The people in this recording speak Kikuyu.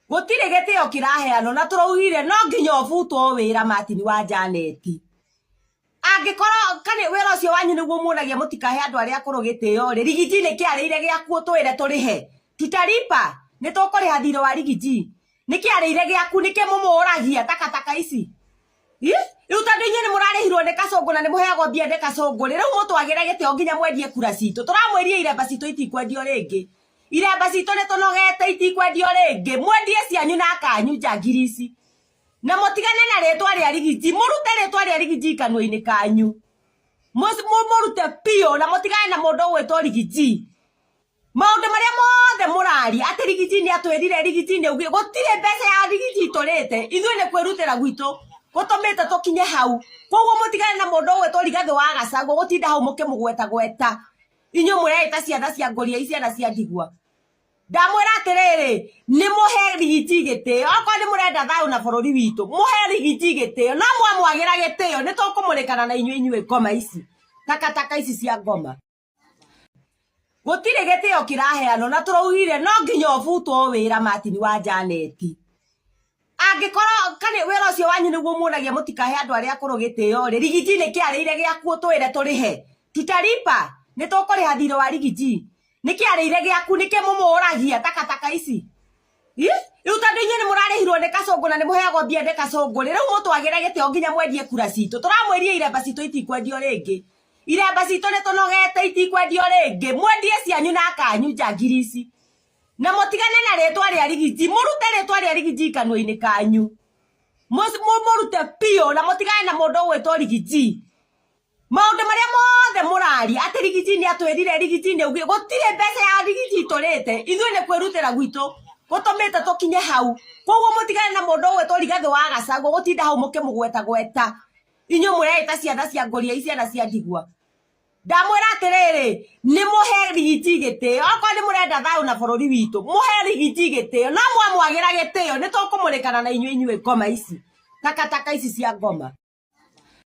Gũtirĩ gĩtĩo kĩraheanwo na tũraugire no nginya ũbutwo wĩra Martin wa Janet. Angĩkorwo kana wĩra ũcio wanyu nĩguo muonagia mũtikahe andũ arĩa akũrũ gĩtĩo rĩ, rigiji nĩ kĩarĩire gĩaku ũtwĩre tũrĩhe. Tutalipa, nĩ tũkũrĩha thirĩ wa rigiji. Nĩ kĩarĩire gĩaku nĩkĩ mũmũragia takataka ici? Rĩu tondũ inyuĩ nĩ mũrarĩhirwo nĩ kacũngũ na nĩ mũheagwo mbia nĩ kacũngũ rĩ, rĩu mũtwagĩre gĩtĩo nginya mwendie kura citũ. Tũramwĩrire iremba citũ itikwendio rĩngĩ. Iremba citũ nĩ tũnogete itikwendio rĩngĩ. Mwendie cianyu na kanyu njangiri ici. Na mũtigane na rĩtwa rĩa rigiji. Mũrute rĩtwa rĩa rigiji kanua-inĩ kanyu. Mũrute biũ na mũtigane na mũndũ ũgwĩtwo rigiji. Maũndũ marĩa mothe mũraria atĩ rigiji nĩ atwĩrire rigiji nĩ augire gũtirĩ mbeca ya rigiji tũrĩte ithuĩ nĩ kwĩrutĩra gwitũ gũtũmĩte tũkinye hau koguo mũtigane na mũndũ ũgwĩtwo Rigathĩ wa Gachagua gũtinda hau mũkĩmũgweta gweta inyuĩ mũreĩta ciana cia ngũria ciana cia ndigwa ndamwĩra atĩrĩrĩ nĩ mũhe rigiji gĩtĩo okorwo nĩ mũrenda thayũ na bũrũri witũ mũhe rigiji gĩtĩo no mwamwagĩra gĩtĩo nĩ tũkũmũrĩkana na inyuĩ inyuĩ ngoma ici takataka ici cia ngoma. Gũtirĩ gĩtĩo kĩraheanwo na tũraugire no nginya ũbutwo wĩra Martin wa Janet. Angĩkorwo kana wĩra ũcio wanyu nĩguo muonagia mũtikahe andũ arĩa akũrũ gĩtĩo rĩ, rigiji nĩ kĩarĩire gĩaku ũtwĩre tũrĩhe. Tutalipa, nĩ tũkũrĩha thirĩ wa rigiji. Nĩ kĩarĩire gĩaku nĩkĩ mũmũragia takataka ici? Rĩu tondũ inyuĩ nĩ mũrarĩhirwo nĩ kacũngũ na nĩ mũheagwo mbia nĩ kacũngũ rĩ, rĩu mũtwagĩre gĩtĩo nginya mwendie kura citũ. Tũramwĩrire iremba citũ itikwendio rĩngĩ. Iremba citũ nĩ tũnogete itikwendio rĩngĩ. Mwendie cianyu na kanyu njangiri ici. Na mũtigane na rĩtwa rĩa rigiji. Mũrute rĩtwa rĩa rigiji kanua-inĩ kanyu. Mũrute biũ na mũtigane na mũndũ ũgwĩtwo rigiji. Maũndũ marĩa mothe mũraria atĩ rigiji nĩ atwĩrire rigiji nĩ augire gũtirĩ mbeca ya rigiji tũrĩte ithuĩ nĩ kwĩrutĩra gwitũ gũtũmĩte tũkinye hau koguo mũtigane na mũndũ ũgwĩtwo Rigathĩ wa Gachagua gũtinda hau mũkĩmũgweta gweta inyuĩ mũreĩta ciana cia ngũria ciana cia ndigwa ndamwĩra atĩrĩrĩ nĩ mũhe rigiji gĩtĩo okorwo nĩ mũrenda thayũ na bũrũri witũ mũhe rigiji gĩtĩo no mwamwagĩra gĩtĩo nĩ tũkũmũrĩkana na inyuĩ inyuĩ ngoma ici takataka ici cia ngoma.